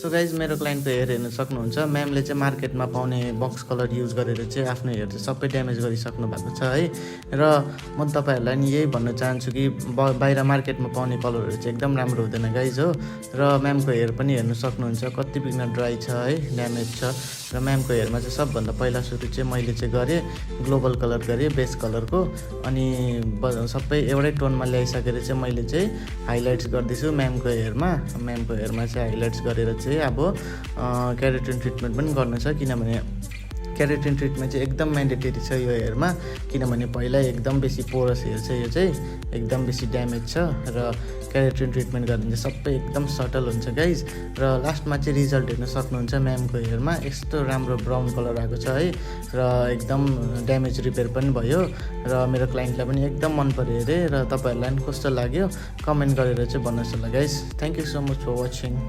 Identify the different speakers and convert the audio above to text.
Speaker 1: So guys मेरो क्लाइन्टको hair हेर्न सक्नुहुन्छ। म्यामले चाहिँ मार्केटमा पाउने बक्स कलर युज गरेर चाहिँ आफ्नो हेयर चाहिँ सबै ड्यामेज गरिसक्नु भएको छ है। र म तपाईँहरूलाई नि यही भन्न चाहन्छु कि बाहिर मार्केटमा पाउने कलरहरू चाहिँ एकदम राम्रो हुँदैन गाइज हो। र म्यामको हेयर पनि हेर्नु सक्नुहुन्छ कति बिघ्न ड्राई छ है, ड्यामेज छ। र म्यामको हेयरमा चाहिँ सबभन्दा पहिला सुरु चाहिँ मैले चाहिँ गरेँ ग्लोबल कलर गरेँ, बेस कलरको। अनि सबै एउटै टोनमा ल्याइसकेर चाहिँ मैले चाहिँ हाइलाइट्स गर्दैछु म्यामको हेयरमा। म्यामको हेयरमा चाहिँ हाइलाइट्स गरेर चाहिँ अब केराटिन ट्रिटमेन्ट पनि गर्नु छ, किनभने केराटिन ट्रिटमेन्ट चाहिँ एकदम म्यान्डेटरी छ यो हेयरमा। किनभने पहिला एकदम बेसी पोरस हेयर छ, यो चाहिँ एकदम बेसी ड्यामेज छ। र केराटिन ट्रिटमेन्ट गर्दा चाहिँ सबै एकदम सटल हुन्छ गाइज। र लास्टमा चाहिँ रिजल्ट हेर्न सक्नुहुन्छ म्यामको हेयरमा यस्तो राम्रो ब्राउन कलर आएको छ है। र एकदम ड्यामेज रिपेयर पनि भयो। र मेरो क्लाइन्टलाई पनि एकदम मन पऱ्यो अरे। र तपाईँहरूलाई पनि कस्तो लाग्यो कमेन्ट गरेर चाहिँ भन्नुहोस् होला guys. Thank you so much for watching.